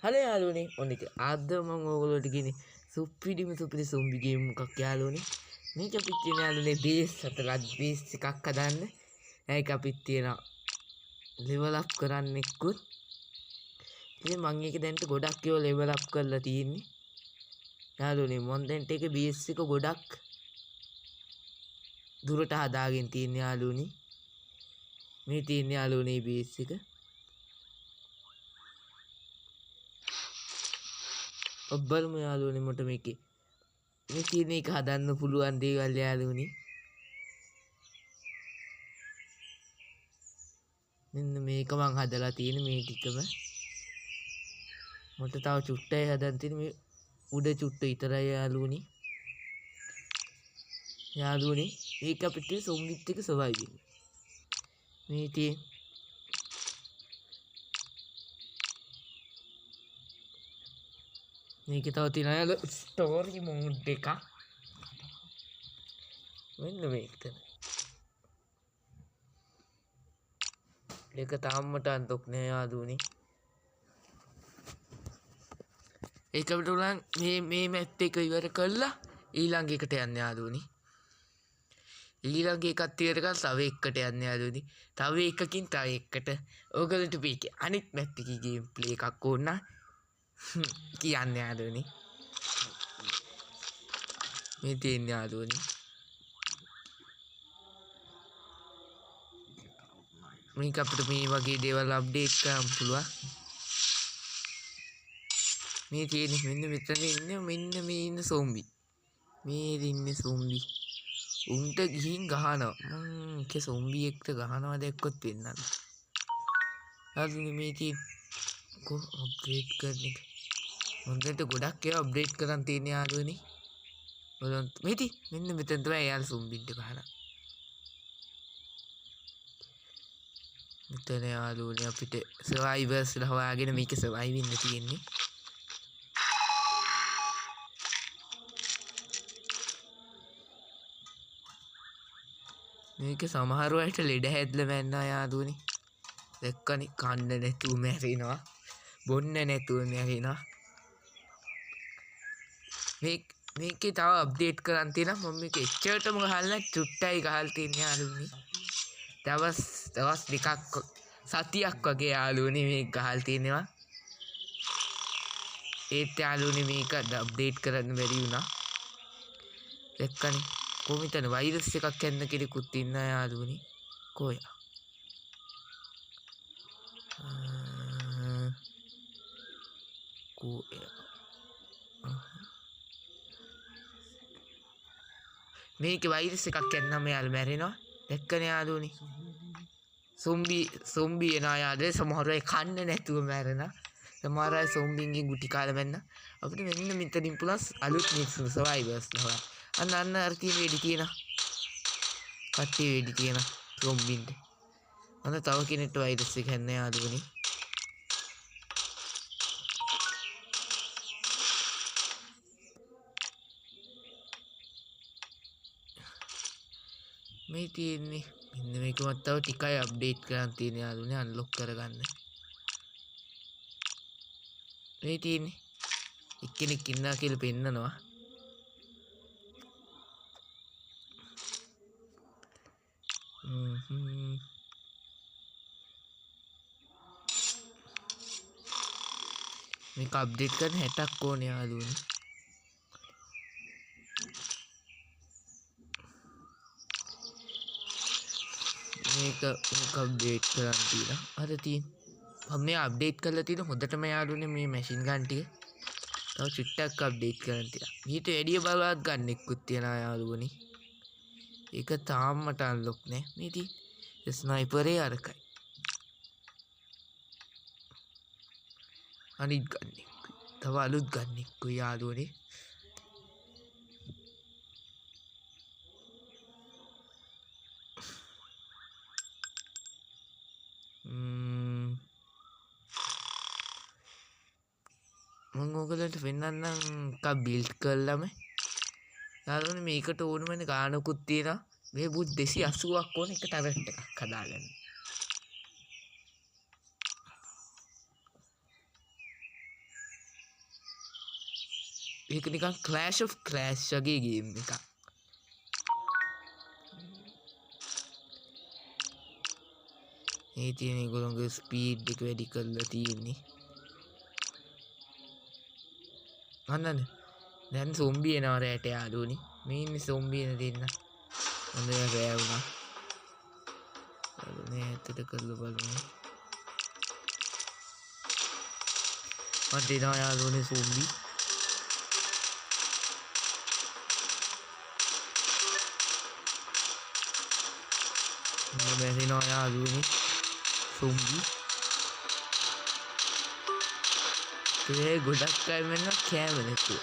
Hello යාළුවනේ, ඔන්න ඉතින් අද මම ඕගොල්ලෝට කියන්නේ සුපිරිම සුපිරි සොම්බි ගේම් එකක් යාළුවනේ. මේක අපිත් තියෙන යාළුවනේ බේස් හතරක් බේස් එකක් හදන්න. ඒක අපිත් තියෙන ලෙවල් අප් කරන්න එක්කුත්. ඉතින් මං ඒක දැන්ට ගොඩක් ඒවා ලෙවල් අප් කරලා තියෙන්නේ. යාළුවනේ මං දැන්ට ඒක බේස් එක ගොඩක් දුරට හදාගෙන තියෙන යාළුවනේ. මේ තියෙන යාළුවනේ බේස් එක. ඔබ බලමු යාළුවනේ මට මේකේ මේ තියෙන එක හදන්න පුළුවන් දේවල් යාළුවනේ. මෙන්න මේක මං හදලා තියෙන මේ ටිකම. මට තව චුට්ටයි හදන්න තියෙන මේ උඩ චුට්ට විතරයි යාළුවනේ. යාළුවනේ මේක අපිට සොම්බිත් එක සර්වයිව් වෙන්න. මේ තියෙන මේකේ තව තියෙනවා යාළු ස්ටෝරි මෝඩ් එකක්. මෙන්න මේක තමයි. ඒක තාම මට අන්තොක් නෑ යාළුවනේ. ඒක අපිට උනන් මේ මැප් එක ඉවර කරලා ඊළඟ එකට යන්න යාළුවනේ. ඊළඟ එකත් ඉවර කරලා තව එකට යන්න යාළුවනේ. තව එකකින් තව එකට. ඕගොල්ලන්ට මේකේ අනිත් මැප් එකේ ගේම් ප්ලේ එකක් ඕන නම් කියන්න යාළුවනේ. මේ තියෙන යාළුවනේ. මේක අපිට මේ වගේ දේවල් අප්ඩේට් කරන්න පුළුවන්. මේ තියෙන්නේ මෙන්න මෙතන ඉන්න මෙන්න මේ ඉන්න සොම්බි. මේ ඉන්නේ සොම්බි. උන්ට ගිහින් ගහනවා. මං එක සොම්බි එක්ක ගහනවා දැක්කොත් වෙන්නත්. යාළුවනේ මේ තියෙන කො අප්ග්‍රේඩ් කරන එක. හොඳට ගොඩක් ඒවා අප්ඩේට් කරන් තියෙන යාළුවනේ. බලන්න මේ තියෙන මෙන්න මෙතන තමයි යාළු සොම්බින්ට ගහනවා. මෙතන යාළුවනේ අපිට සර්වයිවර්ස් ලා හොයාගෙන මේක සර්වයිව් වෙන්න තියෙන්නේ. මේක සමහර අයට ලෙඩ හැදලා මැන්නා යාළුවනේ. දැක්කනේ කන්න නැතුව මැරෙනවා. බොන්න නැතුව මැරෙනවා. මේකේ තව අප්ඩේට් කරන් තියෙනවා. මම මේක එච්චරටම ගහලා නැහැ, චුට්ටයි ගහලා තියෙන්නේ යාළුවනේ. දවස් දෙකක් සතියක් වගේ යාළුවනේ මේක ගහලා තියෙනවා. ඒත් යාළුවනේ මේක අප්ඩේට් කරන්න බැරි වුණා. දැක්කනේ කොහොමද වෛරස් එකක් යන්න කෙනෙකුත් ඉන්නා යාළුවනේ. කොයා කොයා මේකේ වෛරස් එකක් යන්නම් යාළු මැරෙනවා. දැක්කනේ යාළුවනේ. සොම්බි එනවා යාළුවනේ. සමහර අය කන්න නැතුව මැරෙනවා. සමහර අය සොම්බින්ගෙන් ගුටි කාලා මැරෙනවා. අපිට මෙන්න මෙතනින් ප්ලස් අලුත් මිනිස්සු සර්වයිවර්ස් නෝ. අන්න අන්න අර තියෙන වෙඩි තියෙනවා. කට්ටිය වෙඩි තියෙනවා සොම්බින්ට. අන්න තව කෙනෙක්ට වෛරස් එක හැන්න යාළුවනේ. මේ තියෙන්නේ මෙන්න මේකමත් තව ටිකයි අප්ඩේට් කරන් තියෙන යාළුවනේ අන්ලොක් කරගන්න. මේ තියෙන්නේ එක්කෙනෙක් ඉන්නවා කියලා පෙන්නනවා. මේක අප්ඩේට් කරන්න 60ක් ඕනේ යාළුවනේ. මේක අප්ඩේට් කරන්න තියෙනවා. අර තියෙන. මම මේ අප්ඩේට් කරලා තියෙන හොඳටම යාළුවනේ මේ මැෂින් ගන් ටික. තව චුට්ටක් අප්ඩේට් කරන්න තියෙනවා. මීට වැඩිය බලවත් ගන් එක්කුත් තියෙනවා යාළුවනේ. ඒක තාම මට අන්ලොක් නෑ. මේ තියෙන ස්නයිපරේ අරකයි. අනිත් ගන් එක්කුයි. තව අලුත් ගන් එක්කුයි යාළුවනේ. මං ඕගලන්ට පෙන්නන්නම් එකක් බිල්ඩ් කරලම. යාළුවනේ මේකට ඕන වෙන ගානකුත් තියෙනවා. මේ බුත් 280ක් ඕන එක ටරට් එකක් හදාගන්න. ඒක නිකන් Clash of Clash වගේ ගේම් එකක්. මේ තියෙන ඒගොල්ලෝගේ ස්පීඩ් එක වැඩි කරලා තියෙන්නේ. අන්නනේ. දැන් සොම්බි එනවා රැට යාළුවනේ. මේ ඉන්නේ සොම්බි එන දෙන්න. හොඳ රෑ වුණා. යාළුවනේ ඇත්තට කරලා බලමු. මට එනවා යාළුවනේ සොම්බි. මැරෙනවා යාළුවනේ සොම්බි. ඒ ගොඩක් අය මැරෙනවා කෑම නැතුව.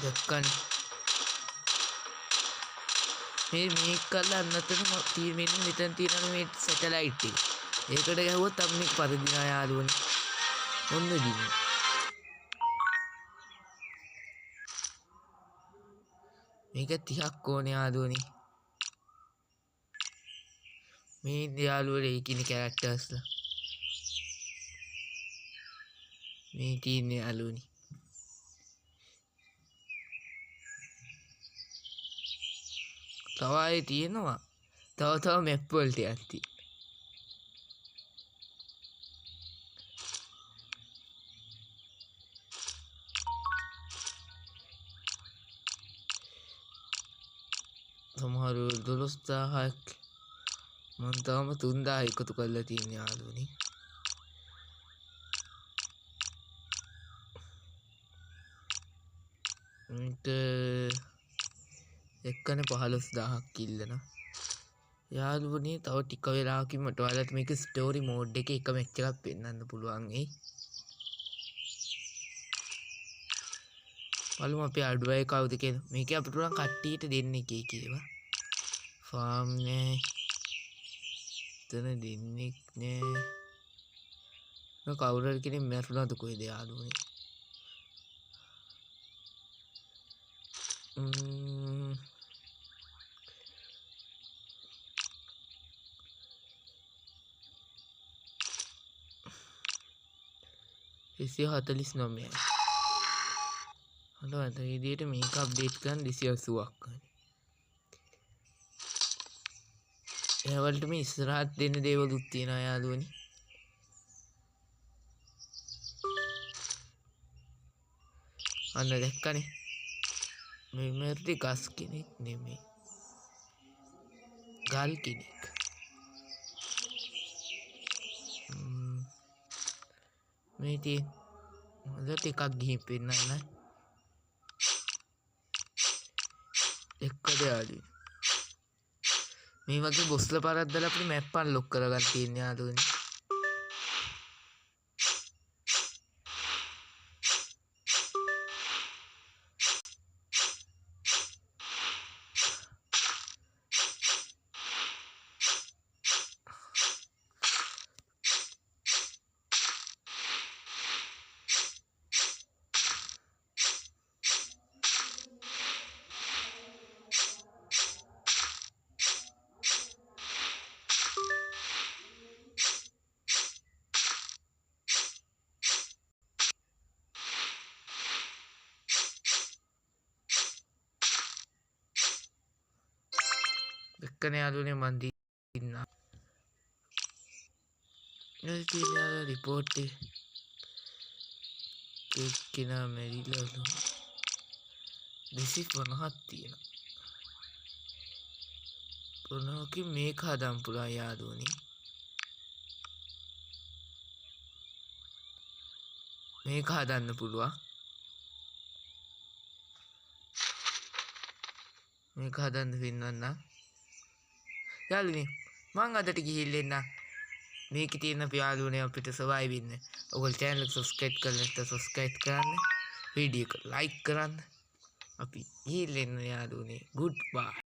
දැක්කනේ. මේ මේක කරලා අන්නතර මෙන්න මෙතන තියෙන මේ සැටලයිට් එක. ඒකට ගැහුවොත් අපි මේක පරදිනවා යාළුවනේ. ඔන්න දිනුවා. මේක 30ක් ඕනේ යාළුවනේ. මේ යාළුවනේ ඒ කියන කැරක්ටර්ස්ලා. මේ තියෙන්නේ යාළුවනේ. තව අය තියෙනවා. තව තව මැප් වලට යන්න තියෙනවා. සමහර 12000ක් මං තාම 3000 එකතු කරලා තියෙන යාළුවනේ. මේක එක්කනේ 15000ක් ඉල්ලන යාළුවනේ. තව ටික වෙලාවකින් මට ඔයාලට මේක ස්ටෝරි මෝඩ් එකේ එක මැච් එකක් පෙන්වන්න පුළුවන් වෙයි. බලමු අපේ අඩු අය කවුද කියලා. මේකේ අපිට උනම් කට්ටියට දෙන්න එක එක ඒවා. ෆාම් නෑ. එතන දෙන්නෙක් නෑ. කවුරු හරි කෙනෙක් මැරුණාද කොහෙද යාළුවනේ? 249යි. හොඳ අද විදියට මේක අප්ඩේට් කරන්න 280ක් හරි. එයාවලට මේ ඉස්සරහත් දෙන්න දේවලුත් තියෙනවා යාළුවනේ. අන්න දැක්කනේ. මේ මැරෙන්නේ ගස් කෙනෙක් නෙමෙයි. ගල් කෙනෙක්. මේ තියෙන හොඳට එකක් ගිහින් පෙන්නන්න. එක්කද යාළුවනේ. මේ වගේ බොස්ලා පාරක් දාලා අපිට මැප් අන්ලොක් කරගන්න තියෙන යාළුවනේ. එක්කනේ යාළුවනේ මං දින්නා. මේ තියෙන යාළුවා රිපෝට් එක. එක්කෙනා මැරිලාලු. 250ක් තියෙනවා. 50කින් මේක හදන්න පුළුවන් යාළුවනේ. මේක හදන්න පුළුවන්. මේක හදන්න පෙන්වන්නම්. යාළුවනේ මං අදට ගිහිල්ලා එන්න. මේකේ තියෙන අපි යාළුවනේ අපිට සර්වයිව් වෙන්න. ඔයගොල්ලෝ චැනල් එක සබ්ස්ක්‍රයිබ් කරලා නැත්නම් සබ්ස්ක්‍රයිබ් කරන්න. වීඩියෝ එක ලයික් කරන්න. අපි ගිහිල්ලා එන්න යාළුවනේ. Good bye.